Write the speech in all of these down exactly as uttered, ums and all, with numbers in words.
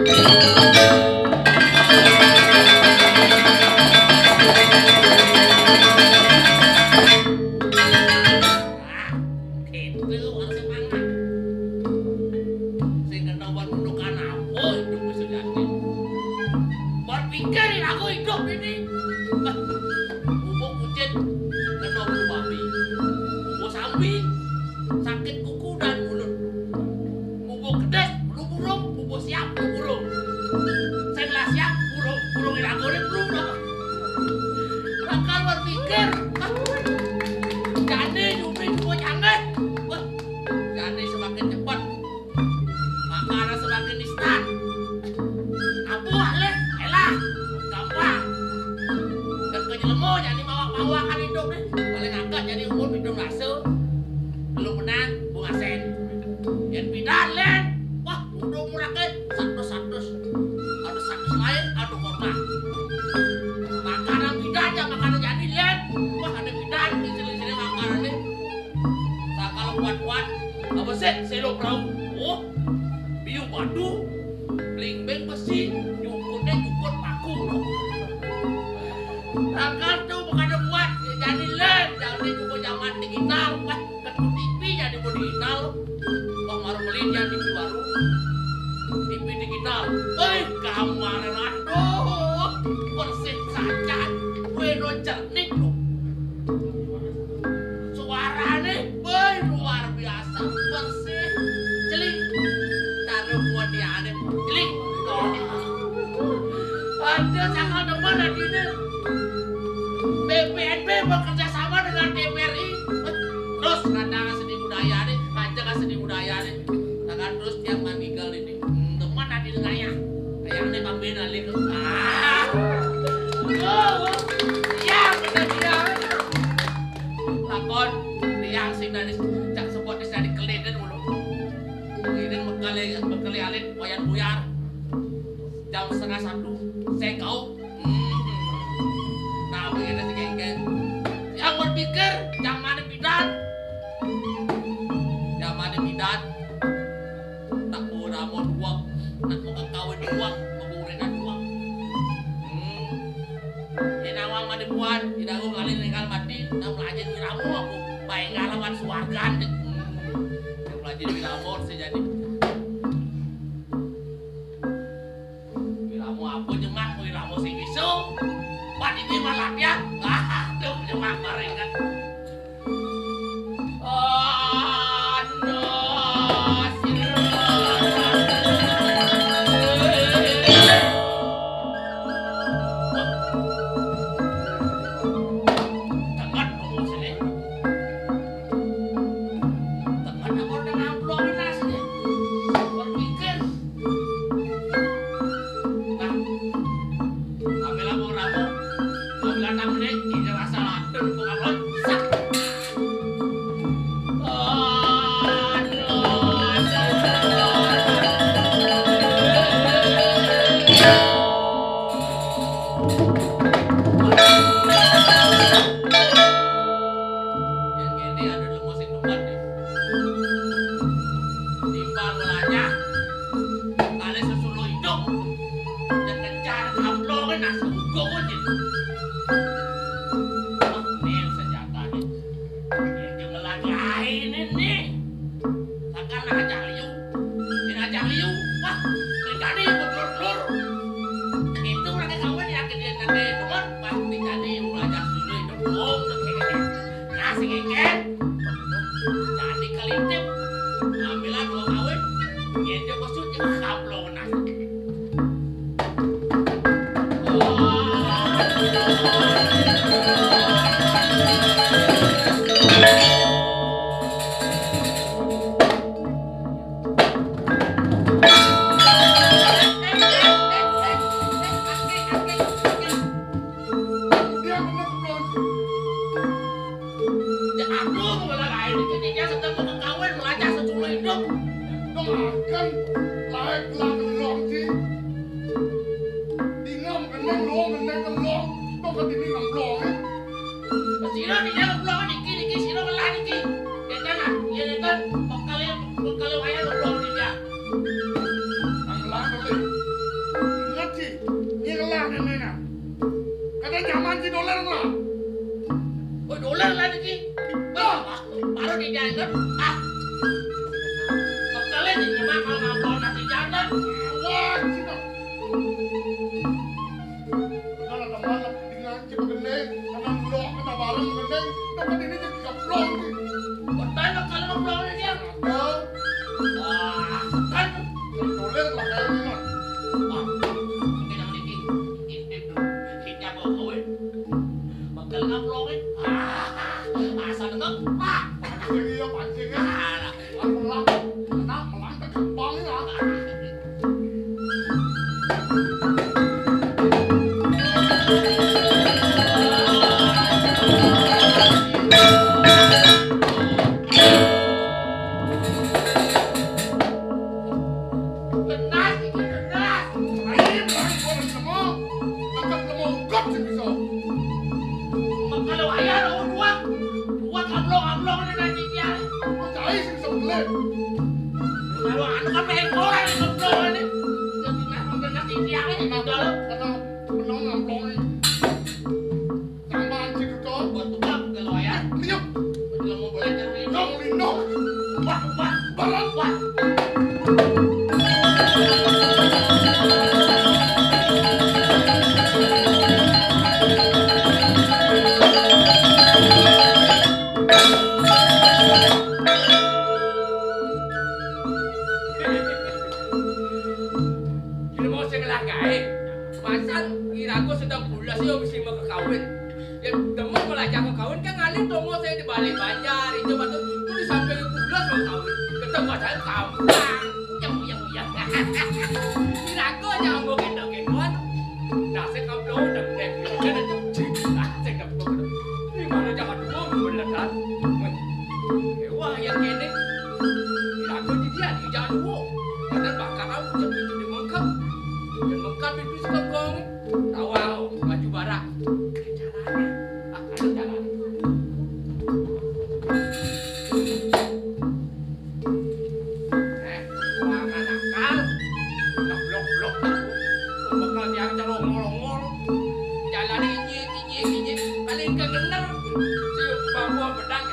Itu harus semangat. Sing kena ban mendukan apa itu bisa jadi. Berpikir aku hidup ini. Bubuk kucit, kena bulu babi. Bubuk sambi, sakit kuku dan mulut. Bubuk kedes, bulu burung. Bubuk siap, bulu burung. Sing lah siap, burung, burung yang aku ini belum dah. Bakal berpikir. Jadi, Yumi juga canggih. Wah, jadi semakin cepat. Makanan semakin instan. Apa alih? Elah, gampang. Dan ke jelema jadi mawak-mawakan hidup ni. Paling agak jadi umur pitung rasa. Belum menang, bunga sen. Yang pindah, Len. Wah, udah umur akeh. Satu-satu. Ada satu lain, ada kota. Makanan pindah aja, makanan jadi, Len. Wah, ada pindah, di sini-sini makanan ni. Sakala kuat-kuat, apa sih, selo perahu? Oh, biu batu, belimbing besi, nyukunnya nyukun paku. Takkan tu bukan kuat, ya jadi Len, jadi juga zaman digital, wah, kan T V jadi mau digital. Wah, baru beli dia T V baru. T V digital. Wih, kamar, aduh, bersih saja. Wih, no jernih tu. Suarane, boy, luar biasa, bersih. Celing. Cara buat dia ada. Celing. Ada sangat demen hatinya. B P N B bekerja sama dengan T V R I. Terus kata seni budaya ni, kata seni budaya ni. Takkan terus tiap mandigal ini. Hmm, demen hati saya. Kayak ini kambing alih. Ah. Oh, iya, bener, iya. Lakon, liang sing dari cak sebut dari keleden dulu. Ini bekali, bekali alit, wayan buyar. Jam setengah satu, saya kau. Hmm. Nah, begini si Genggen. Yang berpikir, jam mana bidan? Jam mana bidan? Nak mau ramo dua, nak mau kawin dua, mau kurenan dua. Hmm. Ini awang mandi buan, tidak aku kali tinggal mati, nak belajar di ramo aku. Baik ngalaman suarga deh. Hmm. Nak belajar di ramo sih jadi. Iramo apa jemak, iramo sing iso. Bat iki malah ya. Aduh, jemak bareng kan. Aduh, sirah. Tekan ngomong sini. Tekan apa udah ngamplongin nasi nih? Berpikir. Nah, ambil apa, Ramo? Ambil anak ini, ini rasa latun, bukan loncat. Aduh, yang ini ada di musim depan nih. Timbal belajar. Kali sesulo hidup. Dia kejar kampung kan nasi ugo aja. Wah, ini senjata nih. Ini gemelan lain ini. Takkan aja liu. Ini aja liu. Wah, terjadi betul-betul. Itu mereka kawin ya, dia nanti teman. Wah, terjadi belajar dulu hidup. Oh, nasi keken. Jadi kelintip, ambilan mau kawin, dia dia maksudnya kaplok nasi. Dia bener, Bro. Ya, aduh, malah lain. Ini dia sedang mau kawin, melacak seculo hidup. Doakan, lain lah kelong, Ci. Tinggal mengenai lo, mengenai kelong. Kok ke sini ngemplong, ya? Sira ni dia ngemplong, niki, niki, sira ngelah, niki. Ya, kan, ah? Ya, ya, kan? Bekal, bekal wayang ngemplong ni dia. Ngemplong, ngemplong. Kalau anu kan pengen goreng, goblok ini. Jadi nah, udah nasi siangnya, nah, kalau, kalau benong ngamplongin. Tambahan si Duto, bantu bang, kalau ayah. Liuk. Kalau mau boleh, jangan lindung, lindung. Wah, wah, barat, wah. Ilmu sing lah gaé. Pasan irago sedang pulas yo mesti mau kekawin. Ya demen melajah kekawin kan ngalih dongo saya di balé banjar, itu batu itu di samping pulas mau kawin. Ketemu saya gampang. Yang yang yang. Irago aja mau gendong-gendongan. Nasib kamu udah gede, gede aja. Nasib kamu. Ini mana jangan dulu, bener kan? Wah, yang kene. Irago di dia, di jangan dulu. Karena bakal kamu jadi itu di mengkap. Dan mengkap itu suka gong. Tahu, baju barak. Caranya. Ah, ada caranya. Eh, wah, nakal. Blok-blok. Bakal yang celongol-ongol. Jalan ini, ini, ini. Paling kegener. Siup bambu pedang.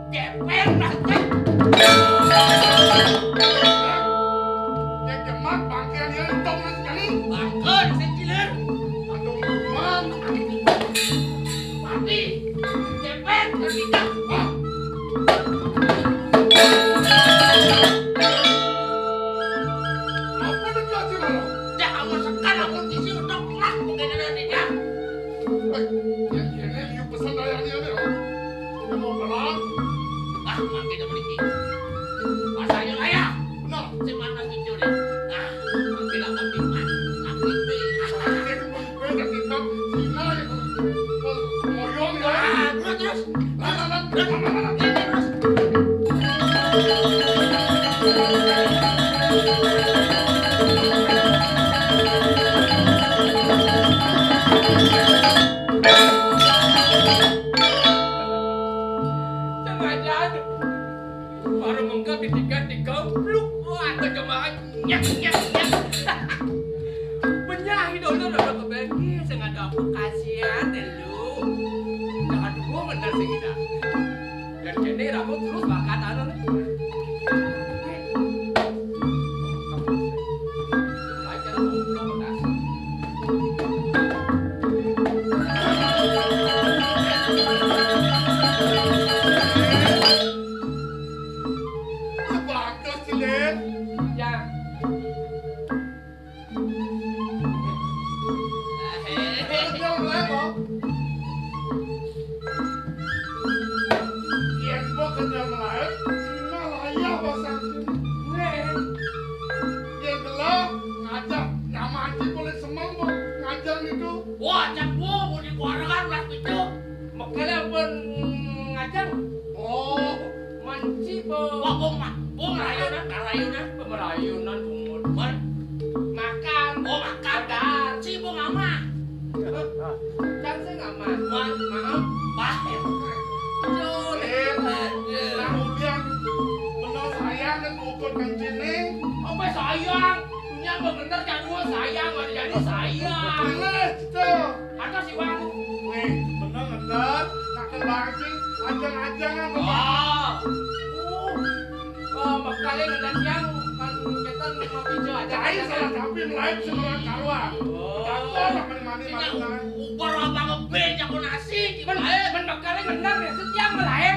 Geper, Mas, Mas. Yang jemak bangke liya entong, Mas, kali. Bangke, sing cilir. Aduh, Mas. Mati. Geper, kita. Ah. Apa nih, Haji Lolo? Dah, kamu sekarang pun isi udah pulang, bukan ada di dia. Eh, ya, ya, ini liu pesan dari Ani, Ani, oh. Kita mau perang. Ah, makin ada mriki. Pasane kaya. Bener. Sing mana gitu deh. Ah, makin apa piman? Tapi pi. Ini pun beda kita. Sina ya, ngoyong ya. Ah, terus, terus. Lah, lah, lah. Terus, terus. Jangan-jangan baru mengkap di tiga, tiga, bluk. Wah, kejemahan. Nyek, nyek, nyek. Penyahi dulu, dulu ke bengki, sing ada apa kasihan deh lu. Jangan dulu bener sing ida. Dan kene rambut terus bakat anu nih. Bagus, Cilin. Ya. Kenyal mulai, Bang. Yen gua kenyal mulai, Cina layah pasang sini. Yen gelo, ngajak, nyama aja boleh semeng, Bang. Ngajak itu. Wah, cak gua, mau di keluarga, ulah gitu. Mekele pun ngajak. Oh, manci po. Wah, bong, bong rayunan, rayunan. Merayunan, bong. Makan. Oh, makan. Makan. Si bong ama. Jangan sih ama. Wah, maaf. Bah. Jol. Eh, nah, ulian. Bener sayang kan ukur kencing nih. Apa sayang? Dunia mah bener, jangan dua sayang, ada jadi sayang. Bener, itu. Atau si Wang. Wih, bener, bener. Cakep banget sih. Ajang-ajangan, Bang. Wah. Uh. Oh, bakal yang ada siang, kan kita Cai salah tapi melayu sekolah karuan. Oh. Campur lah mani-mani. Ubar apa ngebé jago nasi, men, gimana? Men bekalnya bener ya, setiap melayu.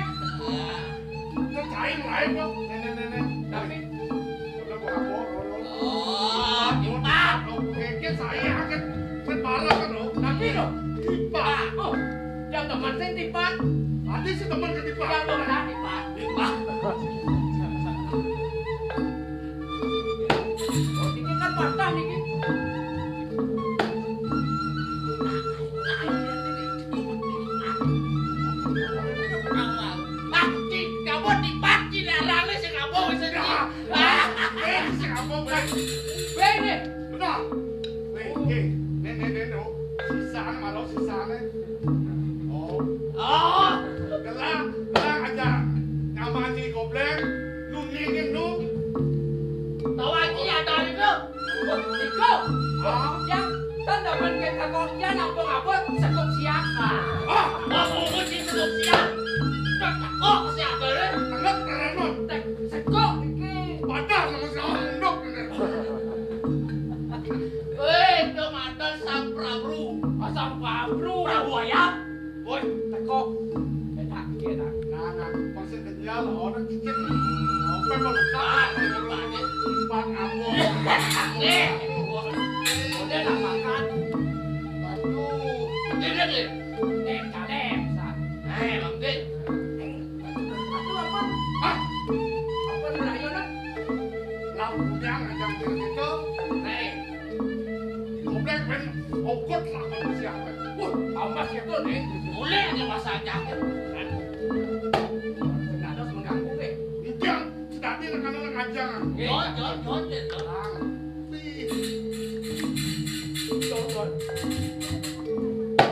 Cai melayu kok, nenek-nenek. Tapi udah gua apa? Oh, tipat. Kau kekit saya akan kan barang kan, loh. Tapi loh, tipat. Oh, yang teman saya tipat. Ada sih teman ke tipat. Yang teman tipat. Tipat. Oh, ini kan patah nih. Ah, di, kamu dipaci, larangnya si kamu, si di. Ah, eh, si kamu, Bang. Bang, nih. Benar. Weh, eh, nih, nih, nih, no. Sisaan, malu sisaan, eh. Oh. Oh. Gelang, gelang aja. Nama si gobleng, lu ningin, lu. Tahu aja ya, tahu itu. Iko, yang kan dapat kita kok, ya nampung apa, sekop siapa? Ah, aku mesti sekop siap. Kok siapa, le? Tengok, teremot. Tek, sekop, iki. Padah sama si Ondok, ini. Weh, itu mata Sang Prabru. Ah, Sang Prabru. Prabu Ayam. Woi, teko. Enak, enak. Nah, nah, maksud kenyal, orang cicit. Open mau buka, ah, ini buka aja. Empat ambo. Nih, udah lah makan. Aduh. Ini nih. Nih, calem, San. Eh, Bang Din. Aduh, apa? Hah? Apa nih, Rayonan? Lampunya ngajak gitu. Nih. Goblek, men. Ogot lah, kamu siapa? Wah, awas ya, tuh, nih. Boleh aja masa aja. Kan? Nggak ada mengganggu, deh. Ijang, sedati nang anu nang ajang. Jon, Jon, Jon, Jon. Terang. Ih. Jon, Jon.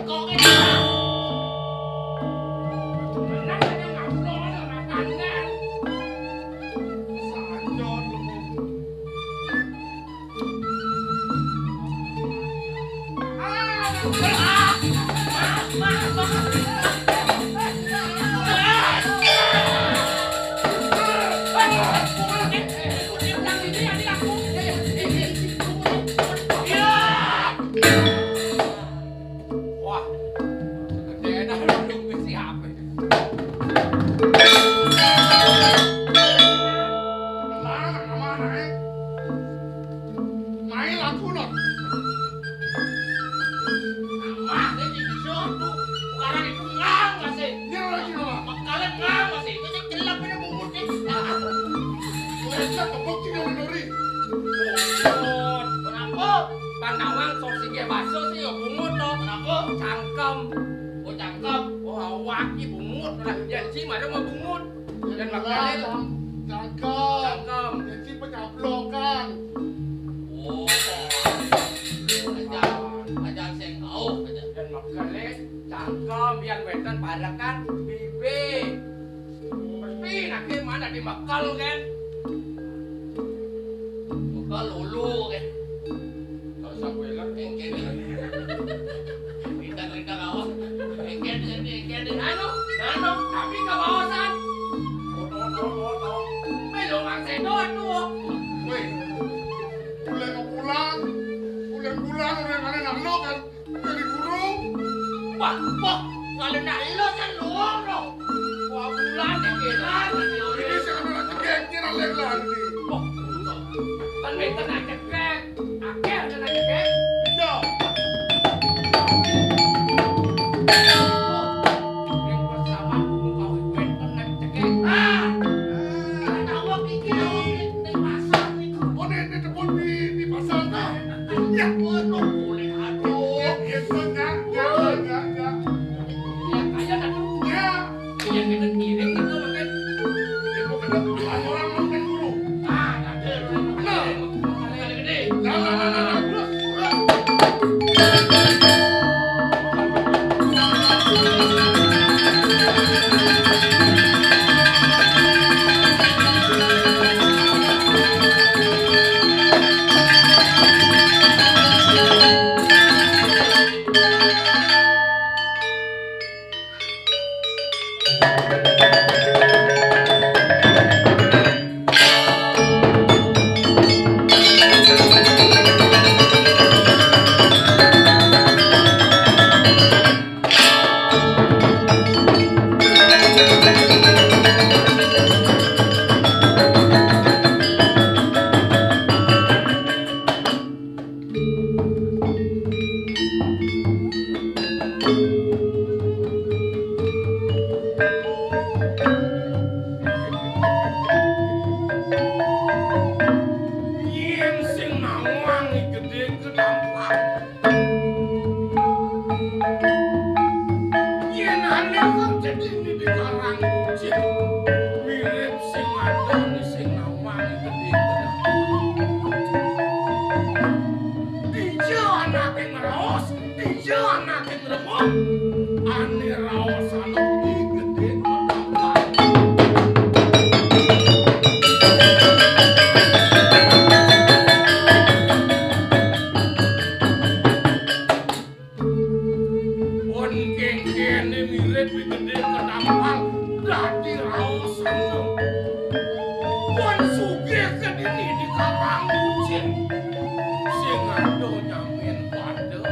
Kok ini? Benar aja ngobrol, makan, kan? Sanjot, lu. Wah, gedean dong, siapa? Mana, mana, eh? Main lagu, non. Wah, ini di sono. Sekarang itu ngang masih. Ini lagi, non. Bakalan ngang masih. Itu sih celap ini bungkus nih. Biasa kebuk sih, non, Nori. Bungut. Kenapa? Bang Nawang, sok sing baso sih, ya bungut, toh. Kenapa? Cangkem. Oh, cangkem. Oh, awak ki bungut. Lah, ya, si mana mau bungut? Dan makanya cang-, cangkem. Cangkem. Jadi penyablokan. Oh, aja, aja sing kau aja. Dan makanya cangkem yang wénten parekan bibé. Mesti nak mana di Mekal kan? Mekal lulu kan. Kalau sampai kan engkel. Minta-minta kawan. Engkel, engkel, engkel. Anu, anu, tapi kawasan. Belum masih doa tuh. Woi, bulan bulan, bulan bulan orang ada nak lo kan. Jadi guru. Wah, wah, kalau nak lo kan lo, lo. Wah, bulan deh, bulan. Ini sekarang lagi geger, lagi lari. Wah, kan minta nak cekek. Akeh ada nak cekek. Iya. Yang pesawat mau kawin minta nak cekek. Ah, ada awak iki, di pasar itu. Oh, ini, ini tepung di, di pasar, nah. Ya, waduh, boleh, aduh. Itu nggak, nggak, nggak, nggak. Ya, kaya dah tuh. Ya. Yang kita kirim itu makan. Itu kena orang makan dulu. Ah, ada. Nah. Makan gede. Nah, nah, nah, nah, nah. Terus, terus. Ané raosana gedé. Pun kéngkéné mirip gedé kedampal dadi raosana. Pun sugih kedini di Karang Kucing. Sing ada nyamin pada.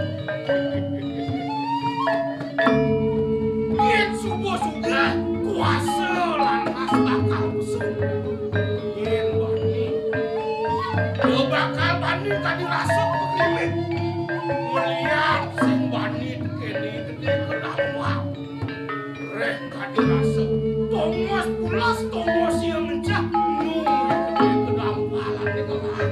Yén suba sugih, kuasa lantas bakal usung. Yén bani, ya bakal bani kadi rasa pegrimis. Ngeliat sing bani tekeni gedé kedampal. Réh kadi rasa. Tongos pulas, tongos ia mencah. Nung gedé kedampalané kelar.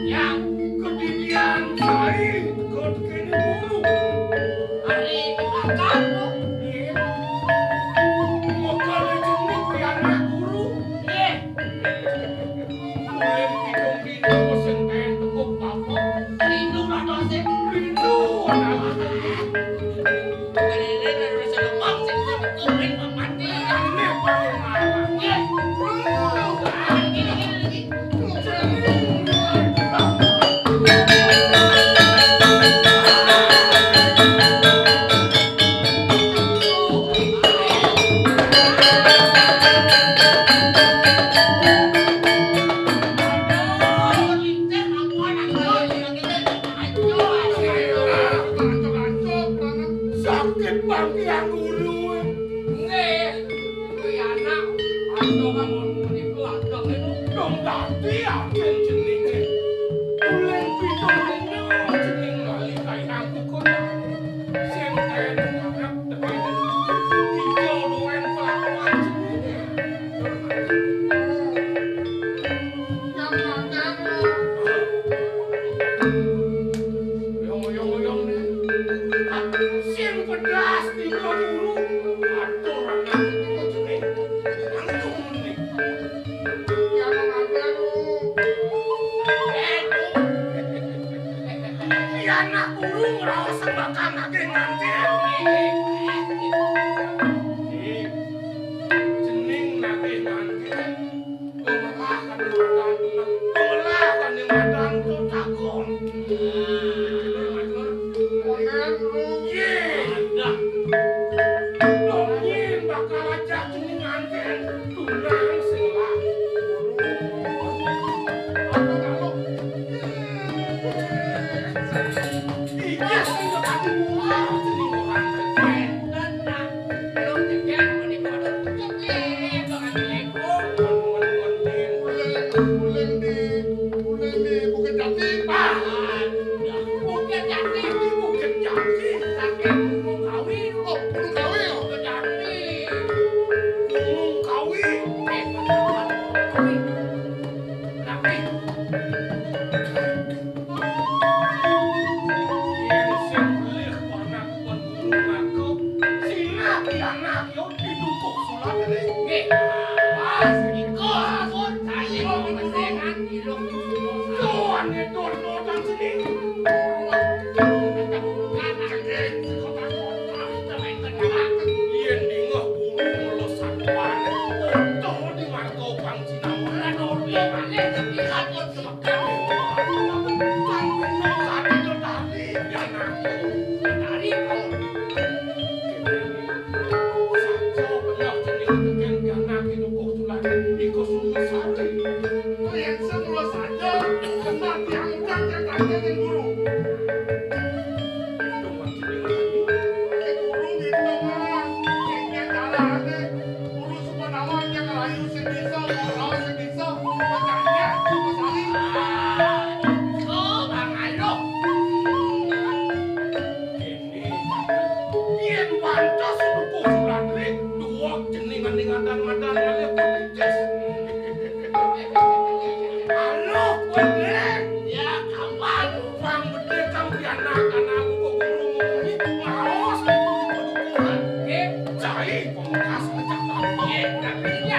Yang kedidian sai, kod kene guru. Ari di belakang, Bu. Iya. Bakal jenguk di anak guru. Iya. Mulai hidung dino sing kayak tepuk bapak. Rindu lah dosen. Rindu anak. Sakit bangkiang guru. Nggih, kuwi anak, adoh mawon menika adoh niku. Dong dadi ajen jenenge. Uleng pitung dina jeneng lali kairangan kula. Sing kaya anak teken. Ijo duwen kelakuan jenenge. Sing pedas tiga guru. Atur anak itu jeneng. Langsung nih. Iya, anak guru ngraos bakal nagih nganten. Jeneng nagih nganten. Pengelah kane madan, pengelah kane madan tu takon. Ye. Dongin bakal ajak jeneng nganten tunang sing lah. Iya, sing tadi mulai jeneng orang kecil. Uleng, uleng di, uleng di Bukit Jati. Ah, Bukit Jati, di Bukit Jati. Saking Gunung Kawi. Oh, Gunung Kawi, oh. Bukit Jati. Gunung Kawi. Eh, Gunung Kawi. Tapi, yén sing beli anak pun guru ngaku, sinah di anak yo didukung sulat ini. Nggih. Pas, iko, ampun, saya mau pesengan, ilung. Tuhan itu nonton sini. Yén dingeh guru ngelos satuane, utuh di marga pang sinau. Ora nuruti malih, tapi ampun semeton. Pang bener ati tetari, ya, nah. Tetari, oh. Saja bener jeneng teken pianak iku kustulan iku sungguh sari. Yen semula saja, bener tiang ucap yen kangge ning guru. Ngitung jeneng tadi. Yen guru ngitung, ah. Yen carane guru Sumanawa yen ngerayu sing bisa, ora sing bisa, percaya sama sali. Oh, Bang Aluh. Yen pantes dukuh Sulandri, duwek jeneng ning ngadan-ngadan ngalih putitis. Aluh, kowe, Ndek. Ya, kapan? Bang Bedhe kang pianak anakku kok guru ngomongin ngaos dukuh-dukuhan. Nggih. Cai pemekas ngecak tahu. Nggih, tapi iya,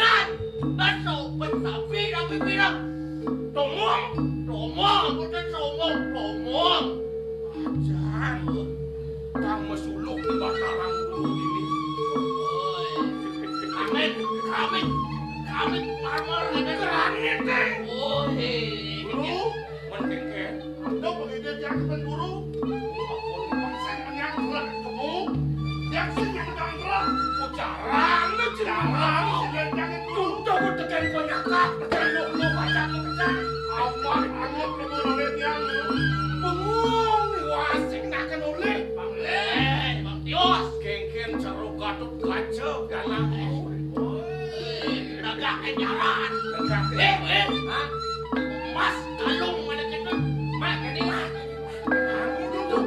Bukan. Baso, betapi, tapi bilang. Tomong. Tomong, bukan somong, tomong. Ajan. Kang mesuluk di Batarang Guru ini. Oi. Amit, amit, amit, marmer, amit. Granit, eh. Oi. Guru, mending ke. Anda begitu dia ke guru. Ampun, bangsa menyang telah ketemu. Yang sih yang telah. Jarang, jarang, jangan. Udah, gue tekan kau nyakap, tekan lu, lu baca, lu kejar. Amat, amat, lu boleh dia. Bengong nih, wasik, nak kan oleh. Bang Leh, Bang Tios. Kengken, ceruk Gatot Kaca, dalam. Woi, gagah jalan. Gagah. Eh, eh. Hah? Mas, kalung mana kita? Mas, ini, Mas. Anu duduk.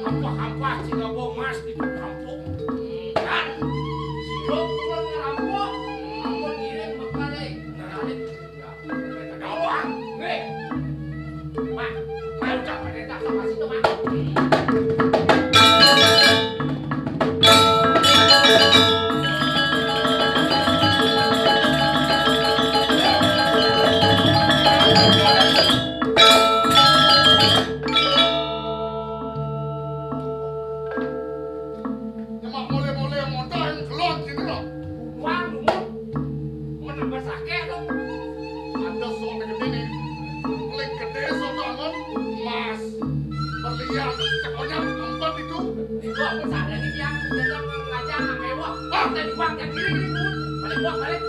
Apa-apa sih nggak bawa mas di kampung. Kan? Siap buat ngerampok. Ampun ngirim bekal, eh. Nah, doang. Nih. Mak, mau tak pada tak sama situ, Mak. Nyemak mule-mule modal yang kelon sini loh. Uang, Mumun. Menambah sakit tuh. Ada soal gede nih. Paling gede soal bangun. Mas. Berlian. Cekonyang empat itu. Itu aku sadar nih yang jajan ngajak sama mewah. Ah, tadi uang yang kiri nih, Mumun. Balik uang, balik.